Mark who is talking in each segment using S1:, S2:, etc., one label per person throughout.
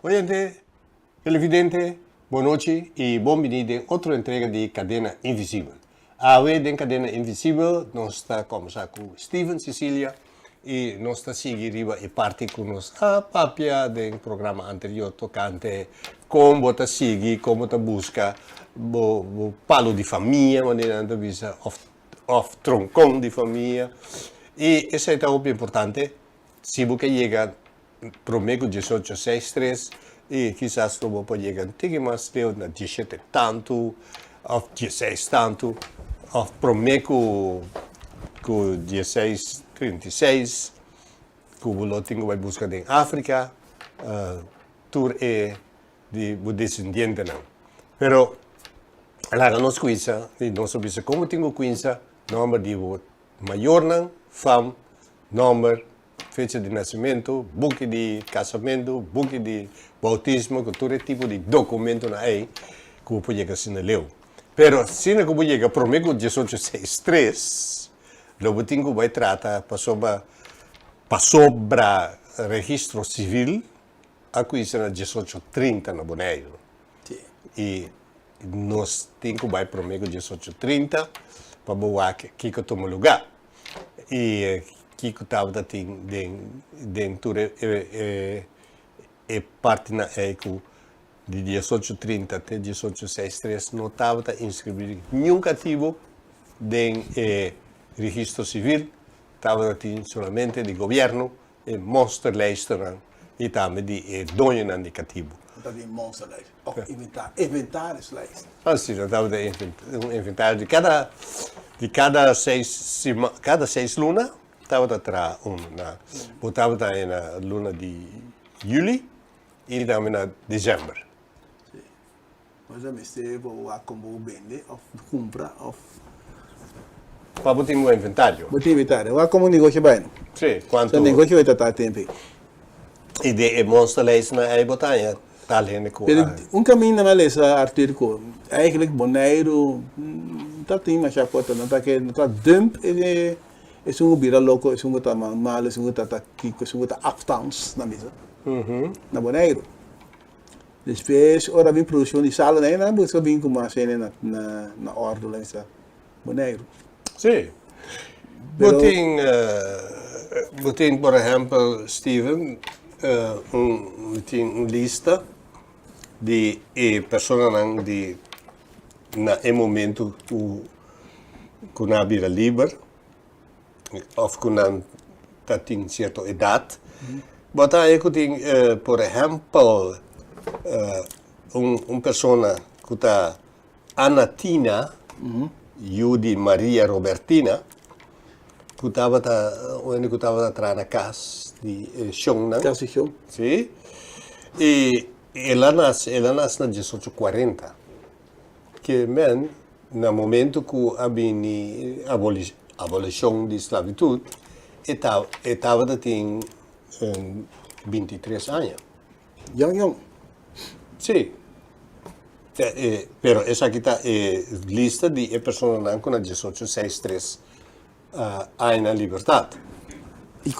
S1: Oyente, televidente, bon nochi y bon bini den otro entrega di Cadena Invisibel. Awe den Cadena Invisibel nos ta combersa cu Steven Cecilia y nos ta sigui riba e parti cu nos a papia den programa anterior tocante con bo ta sigui, con bo ta busca bo bo palo di famia manera nan ta bisa of of troncon di famia y esey ta hopi importante si bo ke yega prome ku diesocho seis tres i kisas lo bo por yega un tiki mas leu na dieshete tantu òf dieseis tantu òf prome ku ku dieseis 36 ku bo lo tin ku bai buska den Afrika tur e di bo desendientenan. Pero laga nos kuinsa i nos a bisa kon bo tin ku kuinsa nòmber di bo mayornan, fam, nòmber, fecha di nasementu, buki di kasamentu, buki di boutismo, ku tur e tipo di dokumentonan ei ku bo por yega asina leu. Pero asina ku bo yega promé ku diesocho seis tres, lo bo tin ku bai trata pasobra pasobra registro sivil a kuinsa na diesocho trinta na Boneiru. I nos tin ku bai promé ku diesocho trinta pa bo wak kiko tuma lugá. I kiko tabata tin den den tur e e e partinan ei ku di diesocho trinta te diesocho seis tres no tabata inskribí niun katibu den e registro sivil, tabata tin solamente di gobièrnu e monsterlijsternan i tambe di e doñonan di katibu.
S2: No tabata tin monsterlijst òf inventarislijst.
S1: Ah si, no tabata un inventario di kada di kada seis sima kada seis luna tabata traha un na bo tabata na luna di juli i tambe na desèmber.
S2: Si. Pues a mester bo wak kon bo bende of kumpra of.
S1: Pa bo tin bo inventario.
S2: Bo tin inventario. Wak komo negoshi bai no.
S1: Si, kuantu.
S2: Sa negoshi bai ta ta tempu ei.
S1: I den e monsterlijstnan ei bo ta haña tal hende ku a.
S2: Pero un kaminda mi a lesa Arthur ku eigenlijk Boneiru ta tin masha kota no ta ke no ta dump e esun ku bira loko esun ku ta malu esun ku ta ta kiko esun ku ta aftans nan bisa na Boneiru. Despues ora bin produccion di salo nan nan busca bin cu mas hende na na ordo lan sa Boneiru.
S1: Si. Bo tin bo tin por ehempel Steven un mi tin un lista di e personanan di na e momento cu cu nan a bira liber. Of ku nan ta tin sierto edat. Bo ta haña ku tin por ehèmpel un un persona ku ta Ana Tina, yu di Maria Robertina, ku tabata un hende ku tabata traha na kas di e shonnan.
S2: Kas di shon.
S1: Si. I el a nase el a nase na diesocho kuarenta. Ke men na momento ku a bini abolishon di sklabitut e ta e tabata tin bintitres aña.
S2: Yong yong.
S1: Si. Pero esaki ta e lista di e personanan ku na diesocho seis tres a haña nan libertat.
S2: I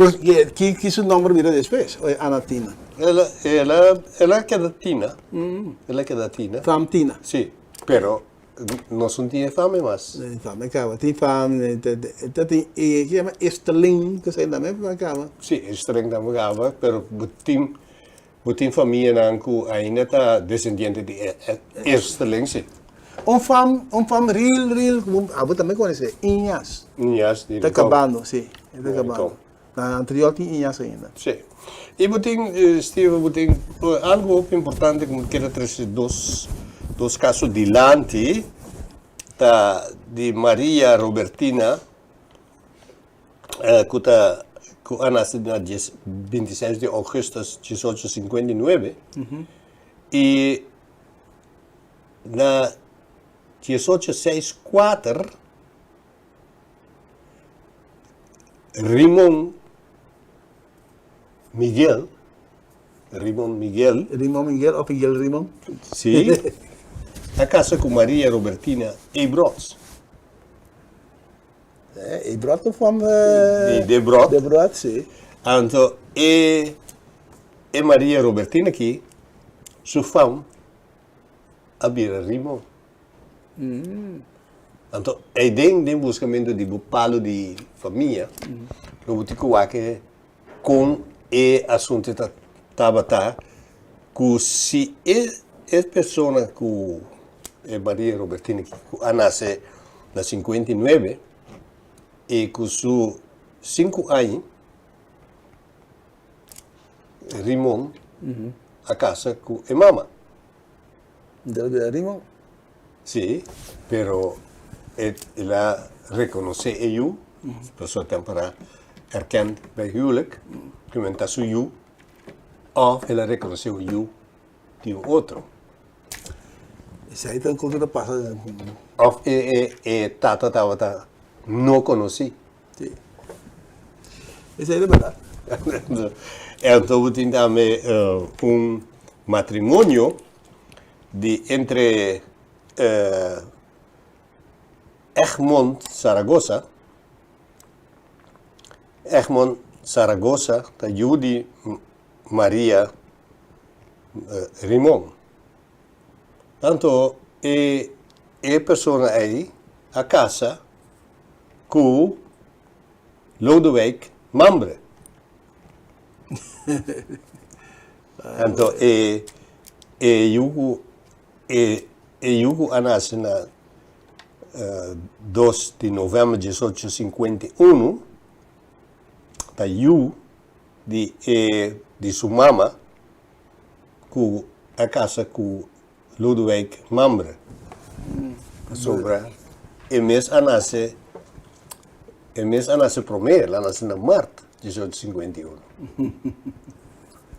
S2: ki ki su nomber bira despues? O e Ana Tina?
S1: El a el a el a keda Tina. El a keda Tina.
S2: Fam Tina.
S1: Si, pero nos no tin e fame mas.
S2: E fame kaba. Tin fam, ta tin e ke yama Esterling, ku esei tambe a kaba.
S1: Si, Esterling tambe a kaba, pero bo tin Bo tin famianan ku ainda ta desendiente di e eersteling, si.
S2: Un fam, un fam real, real, ku bo, abo tambe konosé, Iñas.
S1: Iñas di
S2: Ta
S1: Rincon.
S2: kabando, si, e ta
S1: Di
S2: kabando.
S1: Rincon.
S2: Na anterior tin Iñas ainda.
S1: Si. I bo tin, Steven, bo tin algu hopi importante ku mi kere trese dos, dos kaso dilanti, ta di Maria Robertina. Ku ta ku a nase na dies bintiseis di ougùstus diesocho sinkuenta i nuebe i na diesocho seis kuater Rimon Miguel Rimon Miguel
S2: Rimon Miguel òf Miguel Rimon?
S1: Si a kasa ku Maria Robertina Ebrots.
S2: E brot ta form
S1: Di de brot.
S2: De brot, si.
S1: Anto e e Maria Robertina aki. Su fam a bira Rimon. Anto eiden den buscamento di bo palo di famia, lo bo tin cu wak con e asunto ta tabata cu si e e persona cu e Maria Robertina aki cu a nace na 59 y cu su 5 aña Rimon a casa cu e mama.
S2: Del bira Rimon?
S1: Sí, pero el a reconoce e yu, pasobra tempo era erkend bij huwelijk, cu men ta su yu, of el a reconoce un yu di un otro.
S2: Esei ta un cosa ta pasa.
S1: Of e tata tabata no conoci.
S2: Sí. Esei ta berdad.
S1: Anto bo tin tambe un matrimonio di entre Egmond Zaragoza. Egmond Zaragoza ta yu di Maria Rimon. Anto e persona ei a casa ku Lodewijk Mambre. Anto e e yu ku e e yu ku a nase na 2 di novèmber 1851 ta yu di e di su mama ku a kasa ku Lodewijk Mambre. Pasobra e mes a nase e mes a nase promé, el a nase na mart 1851.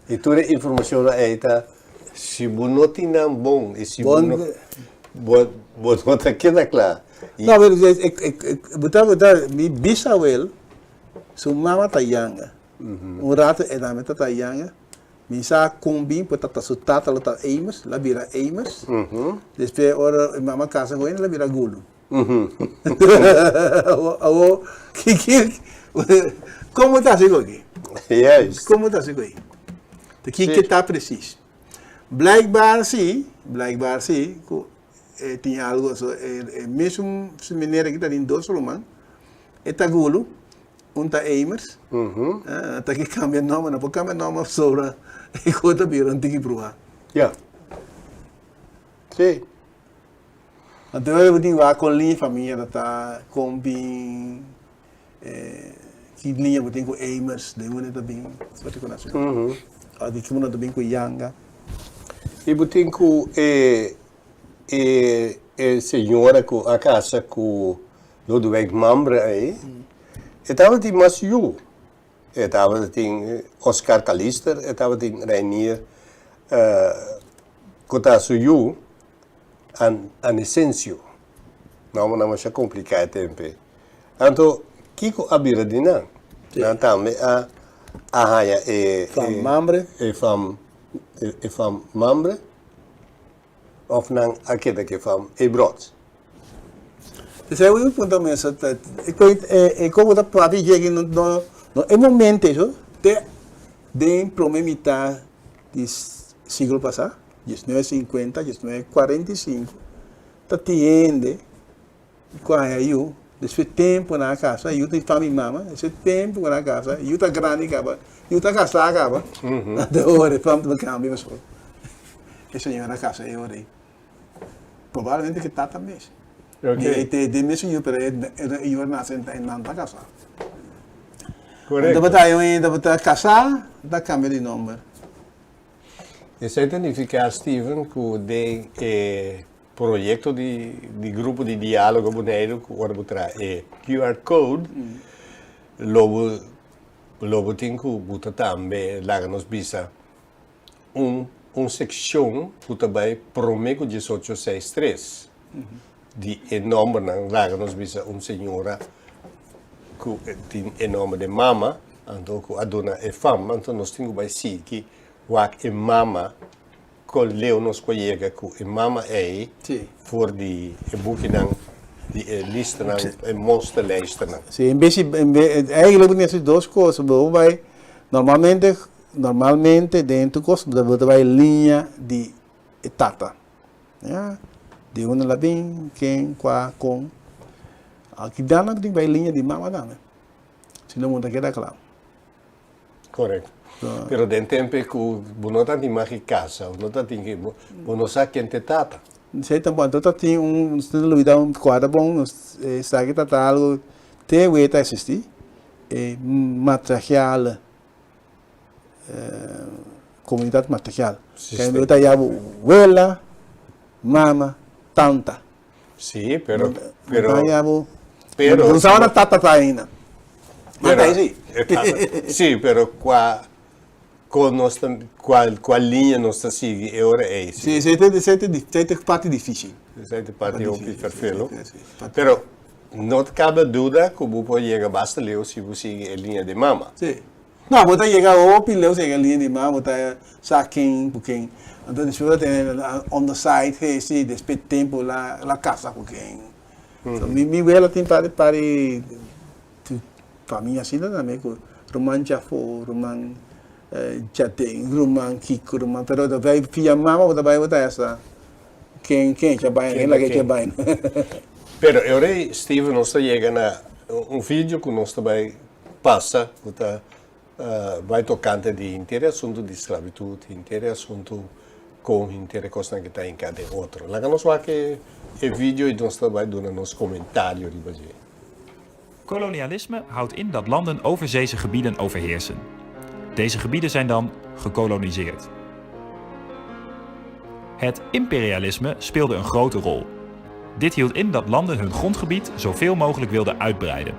S1: I tur e informashonnan ei ta si bo no tin nan bon i si bo no bo bo no ta keda kla.
S2: No, pero bo ta bo ta mi bisawel su mama ta yanga. Un rato e tambe ta ta yanga. Mi sa kon bin por tata su tata lo ta Amos, la bira Amos. Despues ora e mama casa cu hende la bira Gulu. Awo ki como ta haci aki?
S1: Juist.
S2: Como ta haci aki? Ta ki ke ta precies? Blijkbaar si, blijkbaar si cu e tin algo so e mesun meneer aki ta tin dos ruman, e ta Gulu. Un ta Amers, ta ke kambia nòmber, no por kambia nòmber pasobra e kos ta bira un tiki bruha.
S1: Ya. Sí.
S2: Anto e bo tin wak kon liña famia ta ta, kon bin, ki liña bo tin ku Amers, den unda ta bin, soort di kos asina. Òf di ki unda ta bin ku Yanga.
S1: I bo tin ku e e e señora ku a kasa ku Lodewijk Mambre ei, e tabatin mas yu. E tabatin Oscar Calister, e tabatin Reinier ku ta su yu, Anesencio. Nòmbernan masha kompliká e tempu ei. Anto, kiko a bira di nan? Nan tambe a haña e.
S2: Fam Mambre.
S1: E fam, e fam Mambre. Of nan a keda ke fam e brots.
S2: Esei un punto mes e kobo ta papia dje no no e momento eso te den prome mitad di siglo pasa 1950 1945 ta tin hende ku a haña yu despues tempu nan a kasa yu ta fami mama despues tempu ku nan a kasa yu ta grandi kaba yu ta kasá kaba anto e ora e fam ta kambia pasobra e señora a kasa e ora ei probablemente ku e tata mes e ta e mesun yu pero e yu a nase e nan ta kasá tabata un hende tabata kasá ta kambia di nomber.
S1: Esei ta nifiká Steven ku den e Proyekto di di grupo di diálogo Boneiru ku ora bo traha e QR code lo bo lo bo tin ku buta tambe laga nos bisa un un sekshon ku ta bai promé ku diesocho seis tres di e nòmbernan laga nos bisa un señora ku tin e nòmber di mama anto ku a duna e fam anto nos tin ku bai sigui wak e mama. Kon leu nos por yega ku e mama ei for di e bukinan, di e listanan, e monsterlijsternan?
S2: Sí, en bes di, eigenlijk bo tin hasi dos kos, bo bai, normalmente, normalmente den tur kos bo ta bai liña di. e tata. Ya, di unda el a bin, ken, kua, kon. Aki dan nan tin bai liña di mama tambe, si no bo no ta keda kla.
S1: Correcto. Pero den tempo cu bo no ta tin mag di casa, bo no ta tin ki, bo no sa ken ta e tata.
S2: Esey tampoco. Anto ta tin un, nos ta lubida un cuadra bon, nos esaki ta ta algo te awe ta existi, e matriarchiale comunidad matriarchial. Kende ta yama wela, mama, tanta.
S1: Sí, pero, pero,
S2: pero, no sabe na tata ta ainda.
S1: Pero, sí, pero cua, con nos ta, cual, cual liña nos ta sigui e ora ey.
S2: Sí, sí, esey ta, esey ta parti dificil.
S1: Esey ta parti hopi ferfelo. Pero, no ta cabe duda cu bo por yega basta leu si bo sigui e liña di mama.
S2: Sí. No, bo ta yega hopi leu si e liña di mama, bo ta sa ken ku ken. Anto despues bo ta tene on the side hey si despues tempu la la kasa ku ken. So mi mi wela tin par par di famia asina tambe ku ruman djafó, ruman djaden, ruman kiko, ruman pero ta bai via mama bo ta bai bo ta esa ken ken echa baina ken laga echa baina.
S1: Pero e ora ei Steven nos ta yega na un video ku nos ta bai pasa ku ta bai tokante di henter e asuntu di sklabitut, henter e asuntu kon henter e kosnan ki ta hinká den otro. Laga nos wak e video i nos ta bai duna nos komentario riba dje.
S3: Kolonialisme houdt in dat landen overzeese gebieden overheersen. Deze gebieden zijn dan gekoloniseerd. Het imperialisme speelde een grote rol. Dit hield in dat landen hun grondgebied zoveel mogelijk wilden uitbreiden.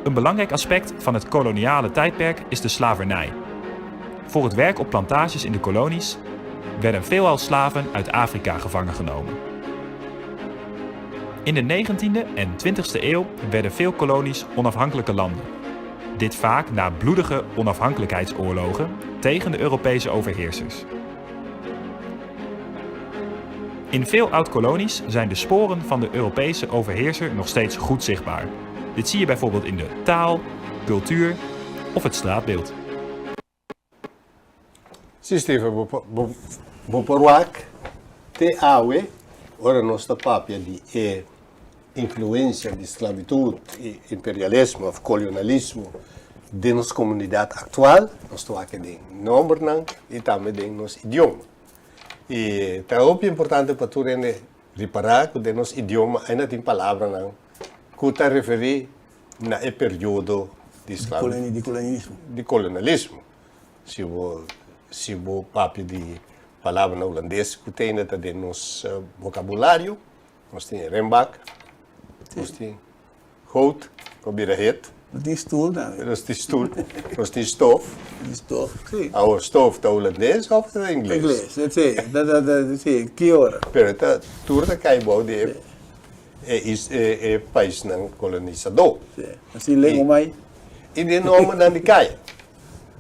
S3: Een belangrijk aspect van het koloniale tijdperk is de slavernij. Voor het werk op plantages in de kolonies werden veelal slaven uit Afrika gevangen genomen. In de 19e en 20e eeuw werden veel kolonies onafhankelijke landen. Dit vaak na bloedige onafhankelijkheidsoorlogen tegen de Europese overheersers. In veel oud-kolonies zijn de sporen van de Europese overheerser nog steeds goed zichtbaar. Dit zie je bijvoorbeeld in de taal, cultuur of het straatbeeld.
S1: Sí, Steven, bo, bo, bo por wak te awe, ora nos ta papia di e influencia di sclavitud y imperialismo of colonialismo den nos comunidad actual, nos ta wak den nombernan y tambe den nos idioma. Y ta hopi importante pa tur hende ripará ku den nos idioma ainda tin palabranan ku ta referí na e periodo di
S2: sklavitud. Di kolonialismo.
S1: Di kolonialismo. Si bo si bo papia di palabranan hulandes ku te ainda ta den nos bokabulario, nos tin renbak, nos tin goot, ku a bira het.
S2: Nos tin stoel tambe.
S1: Nos tin stoel, nos tin stof.
S2: Nos tin stof, si.
S1: Awor, stof ta hulandes of ta ingles?
S2: Ingles, si, si, ki ora.
S1: Pero ta tur ta kai bou di e e paisnan kolonisadó.
S2: Si, nos tin lengua mai.
S1: I di nòmbernan di kaya.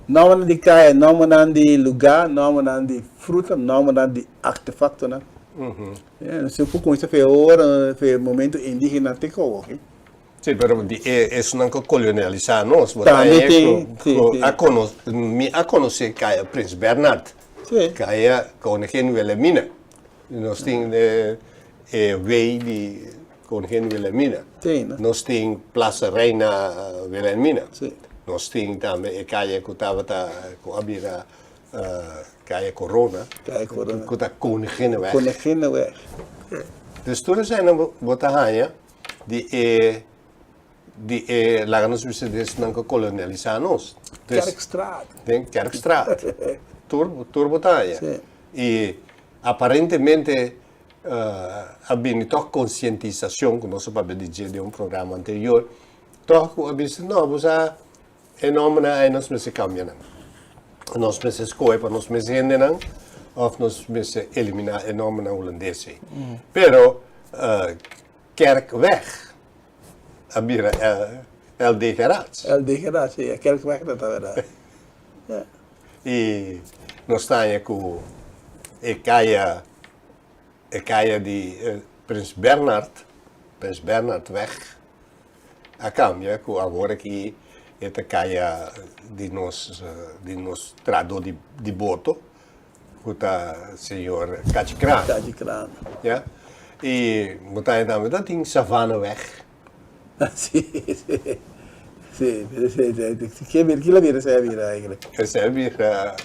S2: Nòmbernan di kaya, nòmbernan di lugá, nòmbernan di fruta, nòmbernan di artefaktonan. Nos por kuminsá fe ora, fe momento indígena te kobo.
S1: Sí, pero di e esunnan ku kolonialisá nos, bo ta e ku a kono, mi a konosé kaya Prins Bernhard, kaya Koningin Wilhelmina. Nos tin e wei di Koningin Wilhelmina. Nos tin Plaza Reina Wilhelmina. Nos tin tambe e kaya ku tabata, ku a bira kaya Corona, ku ta Koninginneweg.
S2: Koninginneweg.
S1: Dus tur eseinan bo ta haña. Di e di e laga nos bisa di esnan ku kolonialisá nos.
S2: Dus, Kerkstraat.
S1: Den Kerkstraat. Tur tur bo ta haña.
S2: Sí.
S1: I aparentemente a bini tòg konsientisashon ku nos a papia di dje den un programa anterior, tòg ku a bisa no bo sa e nòmbernan ei nos mester kambia nan. Nos mester skohe pa nos mes hendenan òf nos mester eliminá e nòmbernan hulandes ei. Pero Kerkweg a bira LD Geraerts.
S2: LD Geraerts, sí, e Kerkweg ta tabata. Ja.
S1: I nos ta haña ku e kaya, e kaya di Prins Bernhard, Prins Bernhardweg, a kambia ku awor aki e ta kaya di nos, di nos trahadó di boto. ku ta señor Kachi Kraan.
S2: Kachi Kraan.
S1: Ya. I bo ta tambe ta tin Savanaweg.
S2: Si, si. Si, pero si, si. Ki a bira, ki la bira esei a bira eigenlijk?
S1: Esei a bira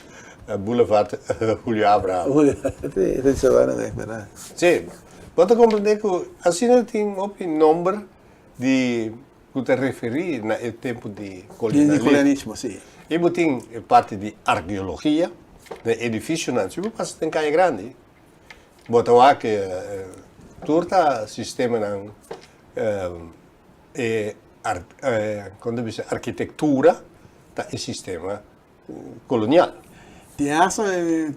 S1: Boulevard Julio Abraham.
S2: Julio, si, esei Savanaweg, berdad.
S1: Si. Bo ta komprendé ku asina tin hopi nomber di ku ta referí na e tempu di
S2: kolonialismo. Di kolonialismo, si.
S1: I bo tin e parti di arkeologia, den edifisionan. Si bo pasa den Kaya Grandi, bo ta wak tur ta sistemanan e kon ta bisa arkitektura ta e sistema kolonial.
S2: Te hasta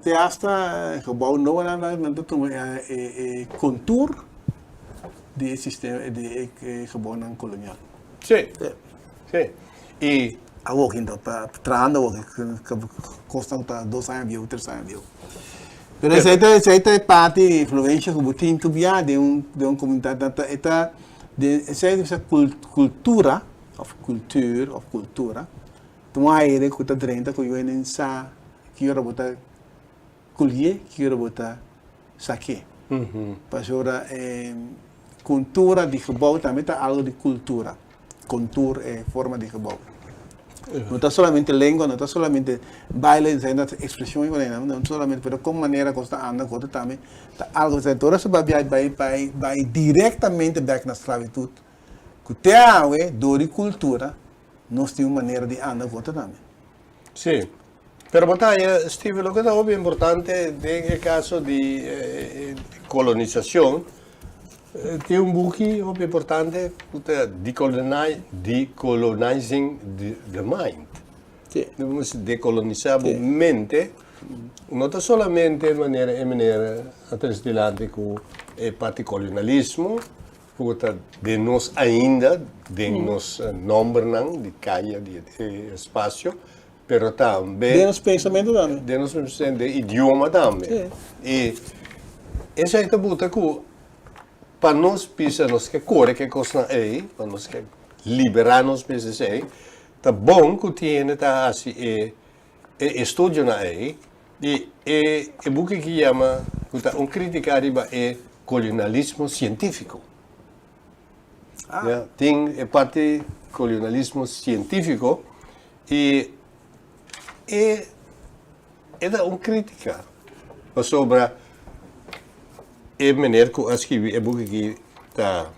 S2: te hasta gebou nobonan nan ta tuma e kontur di e sistema di e gebounan kolonial.
S1: Si, si. I.
S2: Awor ki ta trahando awor kosnan ku ta dos aña bieu tres aña bieu. Pero esei ta esei ta e parti di influensha ku bo tin tur bia den un den un komunidat nan ta e ta esei ta bisa kultura òf kultur òf kultura. Ta un aire ku ta drenta ku yu hende sa ki ora bo ta kulié, ki ora bo ta sak'é. Pasobra e kuntura di gebou tambe ta algu di kultura, kontur e forma di gebou. No ta solamente lengua, no ta solamente baile, esei ta ekspreshon no solamente, pero kon manera kos ta anda ku otro tambe ta algu. Tur esei bai bai bai bai direktamente bèk na sklabitut ku te awe dor di kultura Nos tin un manera di anda ku otro tambe.
S1: Sí. Pero bo ta haña, Steven, loke ta hopi importante den e kaso di kolonisashon, tin un buki hopi importante ku ta Decolonizing the Mind.
S2: Sí.
S1: Dekolonisá bo mente, no ta solamente manera e manera a trese dilanti ku e parti kolonialismo, Ku ta den nos ainda, den nos nombernan di kaya, di espasio, pero tambe.
S2: Den nos pensamentu tambe.
S1: Den nos pensamentu, den idioma tambe.
S2: Sí.
S1: I esei ta buta ku pa nos bisa nos ke kore ke kosnan ei, pa nos ke liberá nos mes esei, ta bon ku tin hende ta hasi e e estudionan ei i e e buki ki yama ku ta un kritika riba e kolonialismo sientífiko. Ya, tin e parti kolonialismo sientífiko i e e ta un kritika pasobra e meneer ku a skibi e buki aki ta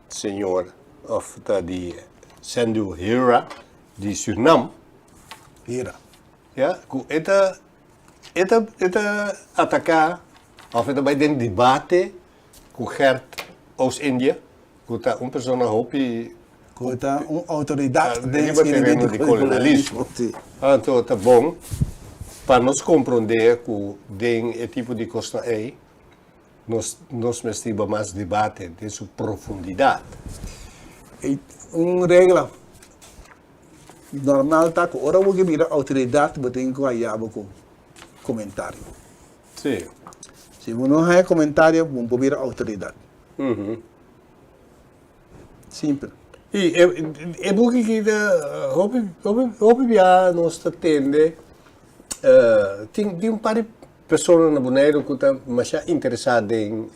S1: señor òf ta di Sandu Hira di Surnam.
S2: Hira.
S1: Ya, ku e ta e ta e ta ataká òf e ta bai den debate ku Gert Oost-Indië, ku ta un persona hopi.
S2: Ku ta un outoridat
S1: den riba tereno di kolonialismo. Anto ta bon pa nos komprondé ku den e tipo di kosnan ei nos nos mester riba mas debate den su profundidat.
S2: E un regla Normal ta ku ora bo ke bira outoridat bo tin ku haya bo ku komentario.
S1: Sí.
S2: Si bo no haya komentario bo no por bira outoridat. Simpel.
S1: I e buki aki ta hopi hopi hopi biaha nos ta tende tin tin un par di persona na Boneiru ku ta masha interesá den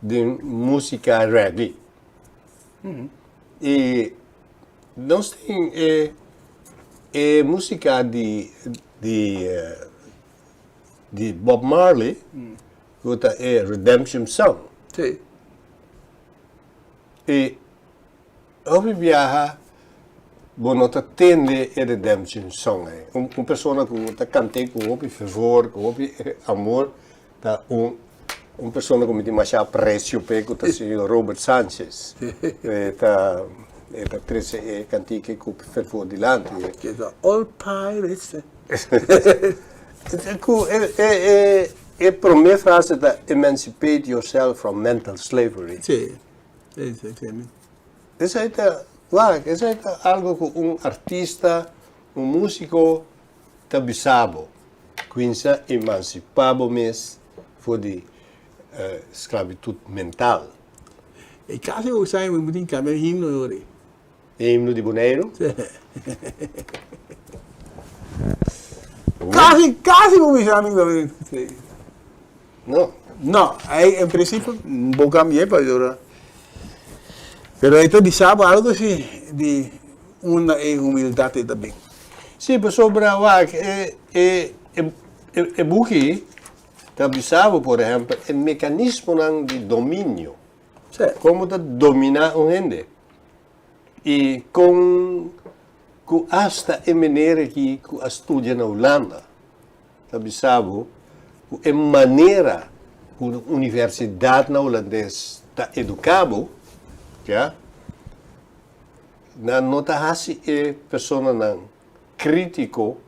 S1: den músika reggae. I Nos tin e e músika di di di Bob Marley ku ta e Redemption Song.
S2: Sí.
S1: I hopi biaha bo no ta tende e Redemption Song ei. Un un persona ku ta kant'é ku hopi fervor, ku hopi amor ta un un persona ku mi tin masha apresio p'e ku ta señor Robert Sanchez. E ta e ta trese e kantika ku fervor dilanti.
S2: Ke ta All Pirates.
S1: Ku e e e e prome frase ta Emancipate yourself from mental slavery.
S2: Sí, sí, sí, sí.
S1: Esei ta, wak, esei ta algo ku un artista, un músiko ta bisa bo. Kuinsa emansipá bo mes for di sklabitut mental.
S2: E kasi ku sa mi tin kambia e himno yori.
S1: E himno di Boneiru?
S2: Sí. Kasi, kasi bo bisa mi. Sí.
S1: No.
S2: No, ei en principio bo cambi'é pasobra pero ei ta bisa bo algo si di unda e humildad ei ta bin.
S1: Si, pasobra wak e e e buki ta bisa bo por ehempel e mekanismonan di dominio.
S2: Si.
S1: Kon bo ta dominá un hende i kon ku asta e manera aki ku a studia na Hulanda. Ta bisa bo ku e manera ku universidatnan hulandes ta eduká bo, ya, nan no ta hasi e personanan krítiko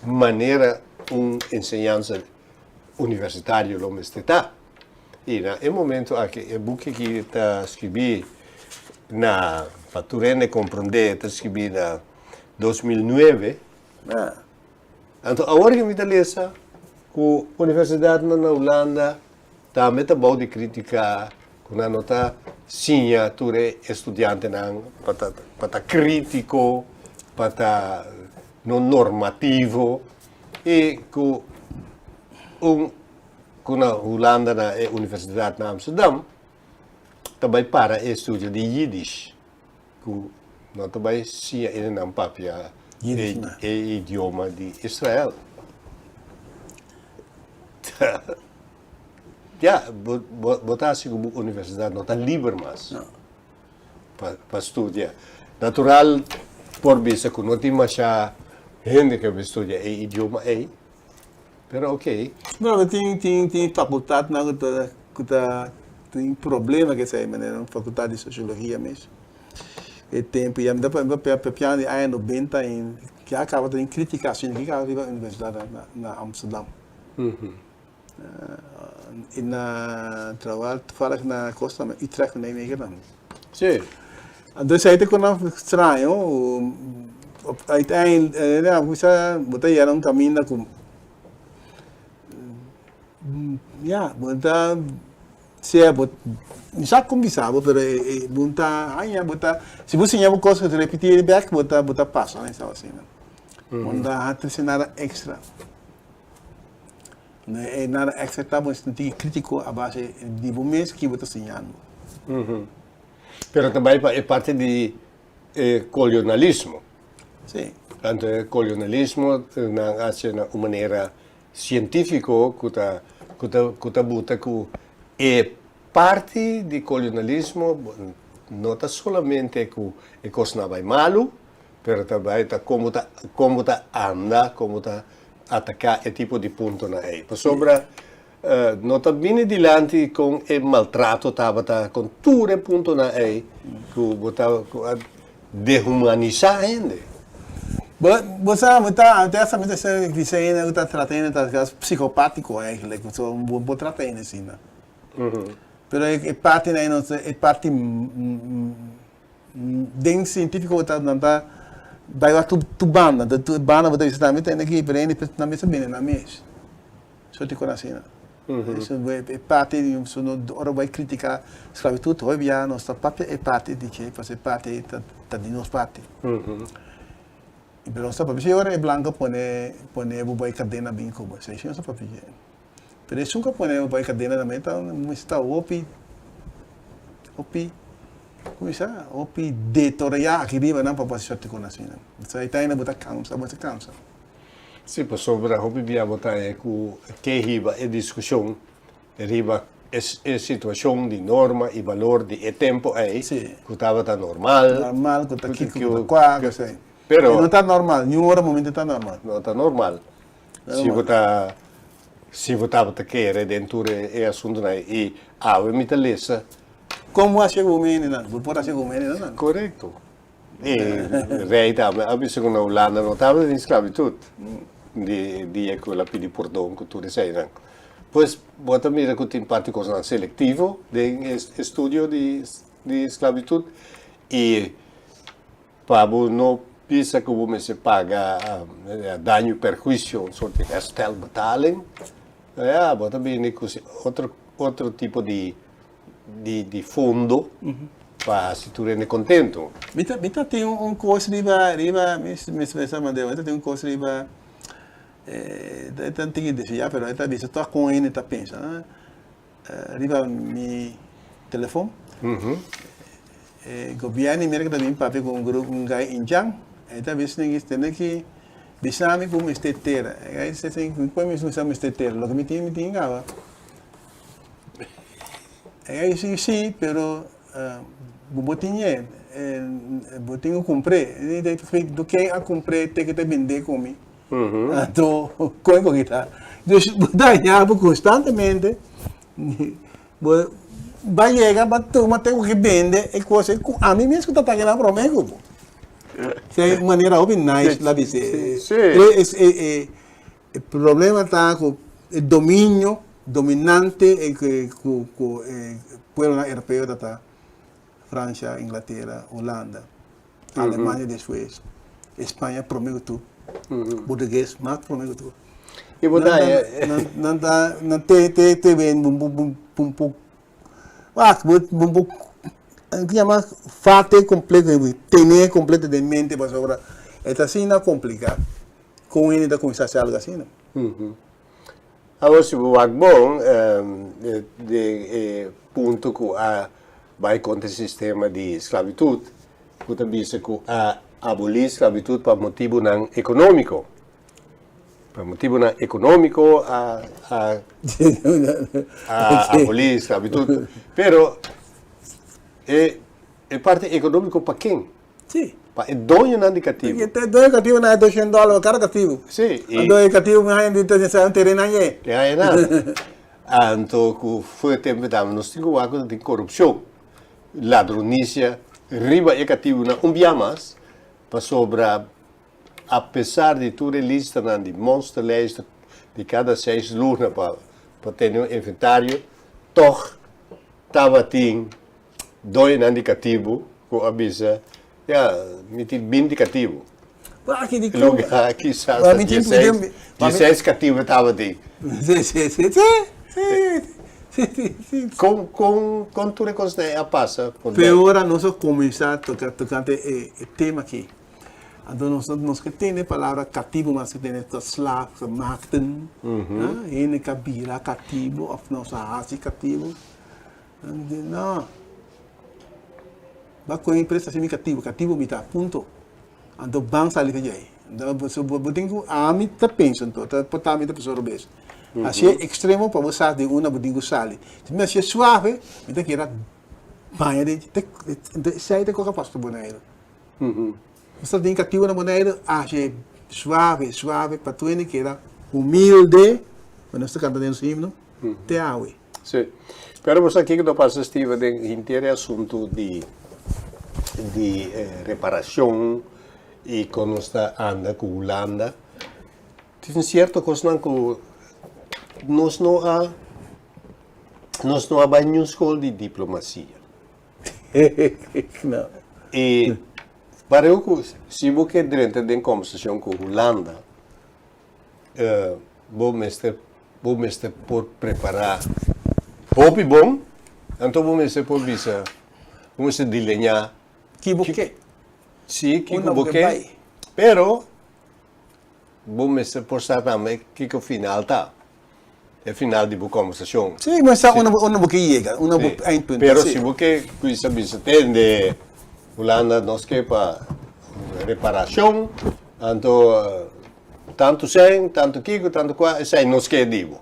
S1: manera un enseñansa universitario lo mester ta. I na e momento aki e buki aki ta skibí na, pa tur hende komprondé, ta skibí na 2009. Anto awor ke mi ta lesa ku universidatnan na Hulanda tambe ta bou di kritika ku nan no ta siña tur e estudiantenan pa ta pa ta kritiko, pa ta no normativo i ku un ku na Hulanda na e universidat na Amsterdam ta bai para e estudio di Yiddish. Ku no ta bai siña enenan papia e idioma di Israel. Ya, bo ta hasi ku bo universidat no ta liber mas pa studia. Natural por bisa ku no tin masha hende ke bai studia e idioma ei, pero oke.
S2: Bueno, tin tin fakultatnan ku ta ku ta tin problema ku esei manera fakultat di sosiologia mes. E tempu ya mi ta papiando di aña nobenta i ya kaba ta tin kritika asina ki kaba riba universidat na Amsterdam. I na trabal toevallig na kos tambe Utrecht Nijmegen tambe.
S1: Si.
S2: Anto esei ta kona straño uiteindelijk bo bo ta yega un kaminda ku ya bo ta sea bo mi sa kon bisa bo pero e bo ta haña bo ta si bo siña bo kos ku ta repiti bek bo ta bo ta pasa asina bo no ta trese nada extra. No e nada extra ta bo sinti critico a base di bo mes ki bo ta siñando.
S1: Pero ta bai pa e parti di e colonialismo.
S2: Si.
S1: Anto e colonialismo nan haci na un manera cientifico cu ta cu ta cu ta buta cu e parti di colonialismo no ta solamente cu e cosnan a bai malo, Pero ta bai ta kon bo ta kon bo ta anda, kon bo ta ataká e tipo di puntonan ei. Pasobra no ta bini dilanti kon e maltrato tabata kon tur e puntonan ei ku bo ta ku a dehumanisá hende.
S2: Bo bo sa bo ta ante esta mi ta bisa hende ku ta trata hende ta psikopátiko eigenlijk pasobra bo bo trata hende asina. Pero e partinan ei no ta e parti Den sientifiko ta nan ta bai wak tur banda, ta tur banda bo ta bisa tambe tende aki pero hende nan mester bini nan mes. So tin kon asina. E parti di so no ora bo bai kritika sklabitut hopi bia nos ta papia e parti di ke pasobra e parti ei ta di nos parti. Pero nos ta papia si ora e blanko pone pone bo bai kadena bin ku bo esei si nos ta papia dje. Pero esun ku a pone bo bai kadena tambe ta mester ta hopi hopi Kuminsá hopi detoreá aki riba nan pa bo hasi sòrti kon asina. So e taina bo ta kansa, bo ta kansa.
S1: Sí, pasobra hopi bia bo ta haña ku ke hiba e diskushon riba e situashon di norma i balor di e tempu ei ku tabata normal.
S2: Normal, ku ta kiko, ku ta kua, ku esei. Pero. E no ta normal, niun ora momento e ta normal.
S1: No ta normal. Si bo ta si bo tabata kere den tur e asuntunan ei i awe mi ta lesa.
S2: Kon bo hasi ku hendenan? Bo por hasi ku hendenan?
S1: Korekto. E rei tambe a bisa ku na Hulanda no tabata tin sklabitut di dia ku el a pidi pordon ku tur eseinan. Pues bo ta mira ku tin parti kosnan selektivo den e estudio di sklabitut i Pa bo no bisa ku bo mester paga daño i perhuisio, un sort di herstelbetaling, ya, bo ta bini ku otro otro tipo di di fondo pa hasi tur hende kontento.
S2: Mi ta mi ta tin un kos riba riba mi mi ta manda mi ta tin un kos riba. E ta tin ki desviá, pero e ta bisa tòg kon hende ta pensa. Riba mi telefon, e gobièrnu di Merka ta bin papia ku un grupo, un gai indjan, e ta bisa nan tene ki bisa mi ku mester tera. E gai ta bisa mi ku mester tera, loke mi tin mi tin kaba. E gai bisa si, pero bo bo tin e, bo tin ku kumpr'é. Ken a kumpr'é te ke ta bend'é ku mi? Anto kon ku kita? Dus bo ta haña bo konstantemente bo ba yega ba tuma te ku ke bende e kos ei ku ami mes ku ta paga nan promé ku bo. Esei un manera hopi nice la bis'é. E problema ta ku e dominio dominante ku ku e pueblonan europeo ta ta Francia, Inglatera, Holanda. Alemania despues, España prome ku tur, Portugues mas prome ku tur.
S1: I bo ta haña.
S2: Nan ta nan te te te ben bo bo bo bo wak bo bo bo ku yama fate kompleto tene kompleto den mente pasobra e ta asina kompliká kon hende ta kuminsá hasi algu asina.
S1: Awor si bo wak bon den e punto ku a bai kontra e sistema di sklabitut, ku ta bisa ku a abolí sklabitut pa motibunan ekonómiko. Pa motibunan ekonómiko a abolí sklabitut. Pero e parti ekonómiko pa ken?
S2: Sí.
S1: Pa e doñonan di katibu.
S2: E doño katibu nan e 200 dòler pa kada katibu.
S1: Sí.
S2: E doño katibu mi haña di ta un tereno añe.
S1: Te haña nada. Anto ku for e tempu dame nos tin ku wak ku tin korupshon, ladronisia riba e katibunan un bia mas pasobra apesar di tur e listanan di monsterlijst di kada seis luna pa pa tene un inventario tòg tabatin Doñonan di katibu ku a bisa, Ya, mi tin binti katibu.
S2: Aki di
S1: Luga kisas ta dieseis, dieseis katibu tabatin.
S2: Si, si, si, si, si, si, si.
S1: Kon, kon, kon tur e kosnan a pasa por
S2: Pe ora nos a kuminsá toka tokante e tema aki, anto nos nos ke tende e palabra katibu mas ke tende ta slaaf gemaakten, hende ka bira katibu òf nos a hasi katibu. Nan di, No. Ba kohe presa si mi katibu, katibu mi ta, punto. Anto ban sali pa djei. Anto bo tin ku, ami ta pensa anto, ta por ta mi ta pensa robes. Hasié ekstremo pa bo sa di unda bo tin ku sali. Si mi hasié suave, mi ta keda baña den dje. Anto esei ta koka pasa ku Boneiru. Nos ta tin katibu na Boneiru, hasié suave, suave, pa tur hende keda humilde, ku nos ta kanta den nos himno, te awe.
S1: Sí. Pero bo sa kiko ta pasa, Steven, den henter e asuntu di di reparacion y con nos ta anda cu Hulanda. Tin cierto cosnan cu nos no a nos no a bay niun school di diplomacia.
S2: No.
S1: Y pareu cu si bo ke drenta den conversacion cu Hulanda, Bo mester bo mester por prepará hopi bon, anto bo mester por bisa, bo mester dileñá
S2: Ki bo ke.
S1: Sí, kiko
S2: Unda
S1: bo
S2: bo ke
S1: ke,
S2: bai.
S1: pero bo mester por sa tambe kiko final ta, e final di bo kòmbersashon.
S2: Sí, bo sa unda unda bo ke yega, unda bo
S1: Sí,
S2: eindpunt ta,
S1: pero
S2: sí.
S1: si bo ke kuminsá bisa tende Hulanda nos ke pa reparashon, anto Tantu sèn, tantu kiko, tantu kua, esei no sker di bo.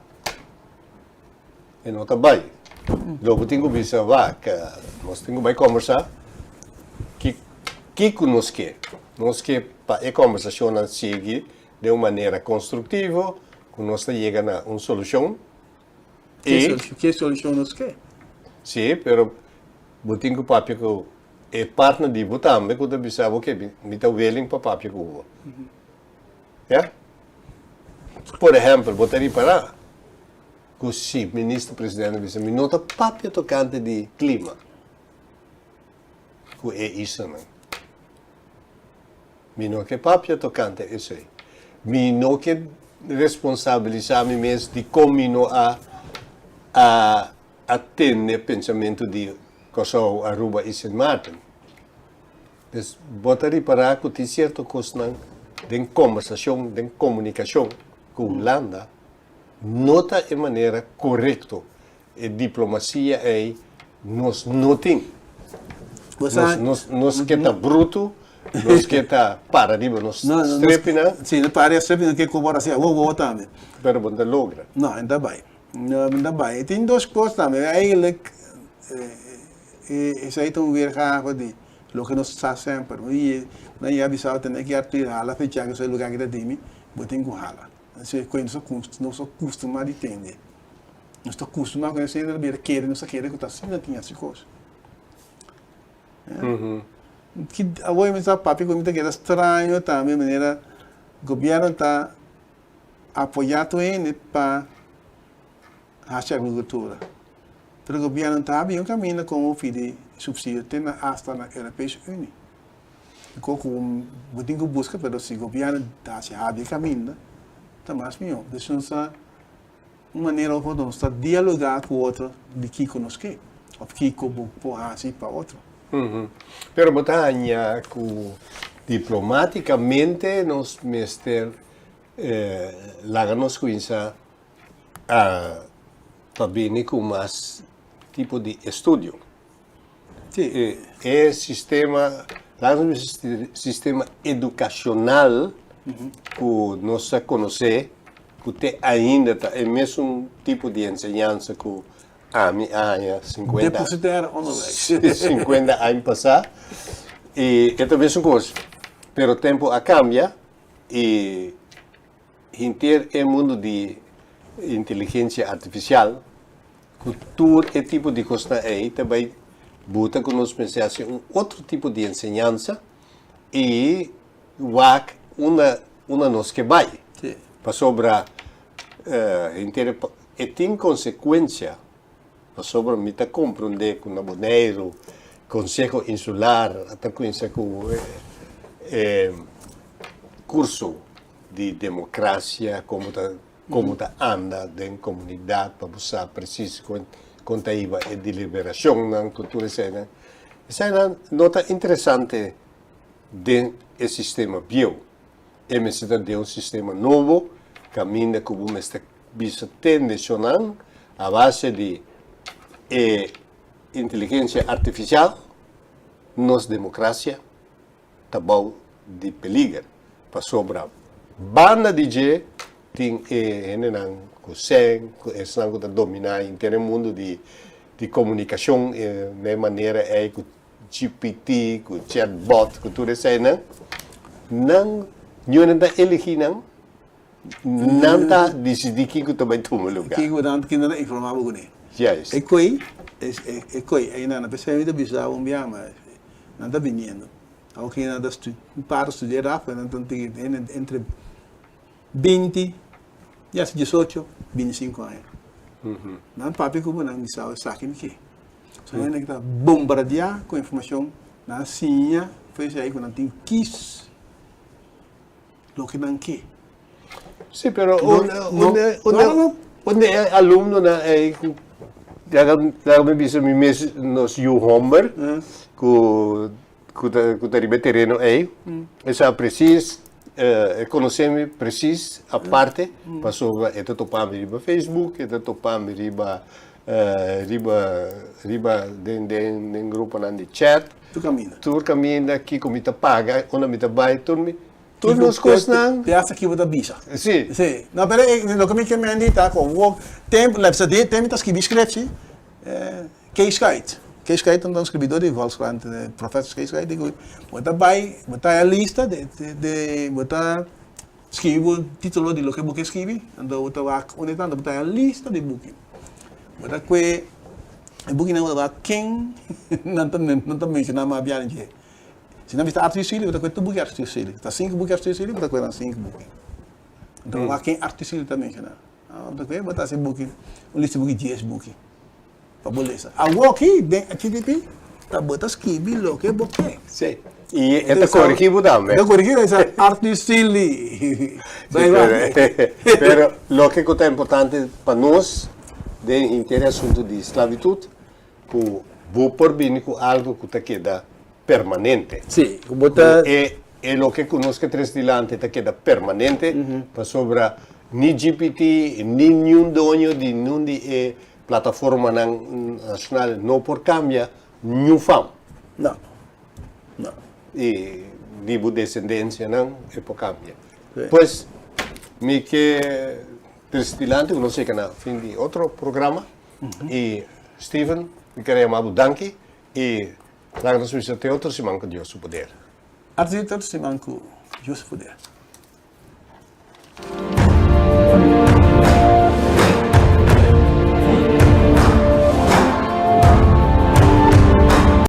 S1: E no ta bai. Lo bo tin ku bisa, wak, nos tin ku bai kombersá ki kiko nos ke. Nos ke pa e kombersashonnan sigui den un manera konstruktivo, ku nos ta yega na un solushon.
S2: E Ke solushon nos ke?
S1: Sí, pero bo tin ku papia ku e partner di bo tambe ku ta bisa bo, oke, mi ta willing pa papia ku bo. Ya? Por ehèmpel, bo ta ripará ku si minister presidente bisa mi no ta papia tokante di klima ku e islanan. Mi no ke papia tokante esei. Mi no ke responsabilisá mi mes dikon mi no a a a tende pensamentu di Kòrsou, Aruba i Sint Maarten. Pues bo ta ripará ku tin sierto kosnan den kombersashon, den komunikashon. ku Hulanda no ta e manera korekto. E diplomasia ei nos no tin. Nos nos ke ta brutu, nos ke ta para riba nos strepinan.
S2: Si, nos para riba strepinan ke ku bo hasi awo awo tambe.
S1: Pero bo no ta logra.
S2: No, e no ta bai. No, no ta bai. E tin dos kos tambe. Eigenlijk esei ta un weergave di loke nos sa semper. Nan ya bisa tene ki Arthur hala fecha ku esei lugar ki ta dimi, bo tin ku hala. Esei ku nos a kustumá di tende. Nos ta kustumá ku esei ta bira kere, nos ta kere ku ta asina tin hasi kos. Ki awor mi ta papia ku mi ta keda straño tambe manera gobièrnu ta apoyá tur hende pa hasi agrikultura. Pero gobièrnu ta habri un kaminda komo pidi supsidio te na asta na Europese Unie. Dikon ku bo tin ku buska pero si gobièrnu ta hasi habri e kaminda ta mas mihó. Des nos ta un manera of otro nos ta dialogá ku otro di kiko nos ke of kiko bo por hasi pa otro.
S1: Pero bo ta haña ku diplomátikamente nos mester laga nos kuminsá pa bini ku mas tipo di estudio.
S2: Sí.
S1: E sistema, laga nos bisa sistema edukashonal ku nos a konosé, ku te ainda ta e mesun tipo di enseñansa ku ami a haña 50
S2: Depositair onderwijs.
S1: 50 aña pasá. I e ta mesun kos. Pero tempu a kambia i Henter e mundu di inteligensia artifisial ku tur e tipo di kosnan ei ta bai buta ku nos mester hasi un otro tipo di enseñansa i wak unda unda nos ke bai. Pasobra henter e tin konsekuensia pasobra mi ta komprondé ku na Boneiru Konseho Insular ta kuminsá ku e kurso di democracia como ta como ta anda den comunidad pa bo sa precies con con ta hiba e deliberacionnan cu tur eseinan. Eseinan no ta interesante den e sistema bieu. E mester ta den un sistema nobo caminda cu bo mester bisa tendecionan a base di e inteligencia artificial nos democracia ta bou di peliger, pasobra banda di dje tin e hendenan ku sèn, ku esnan ku ta dominá henter e mundu di di komunikashon na e manera ei ku GPT, ku chatbot, ku tur eseinan, nan ñonan ta eligí nan, nan ta disidí kiko ta bai tuma lugá.
S2: Kiko nan ta informá bo kuné.
S1: Juist.
S2: E koi, e koi, einan, p'esei mi ta bisa bo un biaha mas. Nan ta biniendo. Awor ki nan ta un par ta studia raf, nan ta tin entre binti i hasta diesocho, bintisinko aña. Nan papia ku bo, nan bisa bo esaki mi ke. So hende ki ta bombardiá ku informashon, nan a siña for esei ku nan tin kis loke nan ke.
S1: Sí, pero unda e alumnonan ei ku laga mi bisa mi mes nos yu homber ku ku ta ku ta riba e tereno ei, e sa presis e konosé mi presis aparte pasobra e ta topa mi riba Facebook, e ta topa mi riba riba riba den den den gruponan di chat.
S2: Tur kaminda.
S1: Tur kaminda kiko mi ta paga, unda mi ta bai, tur mi Tur nos kosnan.
S2: Te hasta ki bo ta bisa.
S1: Si.
S2: Si. No, pero loke mi ke mendi ta ku awor tempu, lep sa di tempu mi ta skibi skrepsi, Kees Schuit. Kees Schuit ta un skibidor di Volkskrant, professor Kees Schuit di ku bo ta bai, bo ta haña lista de de bo ta skibi bo titulo di loke bo ke skibi, anto bo ta wak unda e ta, anto bo ta haña lista di buki. Bo ta kue e bukinan bo ta wak ken nan ta nan ta menshoná mas biaha den dje. Si nan bisa Arthur Sealy, bo ta kohe tur buki Arthur Sealy. Si ta sinku buki Arthur Sealy, bo ta kohe nan sinku buki. Anto bo wak ken Arthur Sealy ta menshoná. Bo ta kohe, bo ta hasi buki, un lista di buki dies buki pa bo lesa. Awoki den HTTP ta bo ta skibi loke bo ke.
S1: Sí. I e ta korigí bo tambe.
S2: E ta korigí bo, e ta bisa Arthur Sealy.
S1: Sí, pero loke ku ta importante pa nos den henter e asuntu di sklabitut, Ku bo por bini ku algu ku ta keda permanente.
S2: Sí, ku bo ta.
S1: Ku e e loke ku nos ke tres dilanti ta keda permanente, pasobra Ni GPT, ni niun doño di niun di e plataformanan nashonal no por kambia niun fam.
S2: No. No.
S1: I di bo desendensianan e por kambia.
S2: Sí.
S1: Pues, mi ke trese dilanti ku nos yega na fin di otro programa. I Steven, mi kere yama bo danki i laga nos bisa te otro siman ku Dios su poder.
S2: Arti otro siman ku Dios su poder.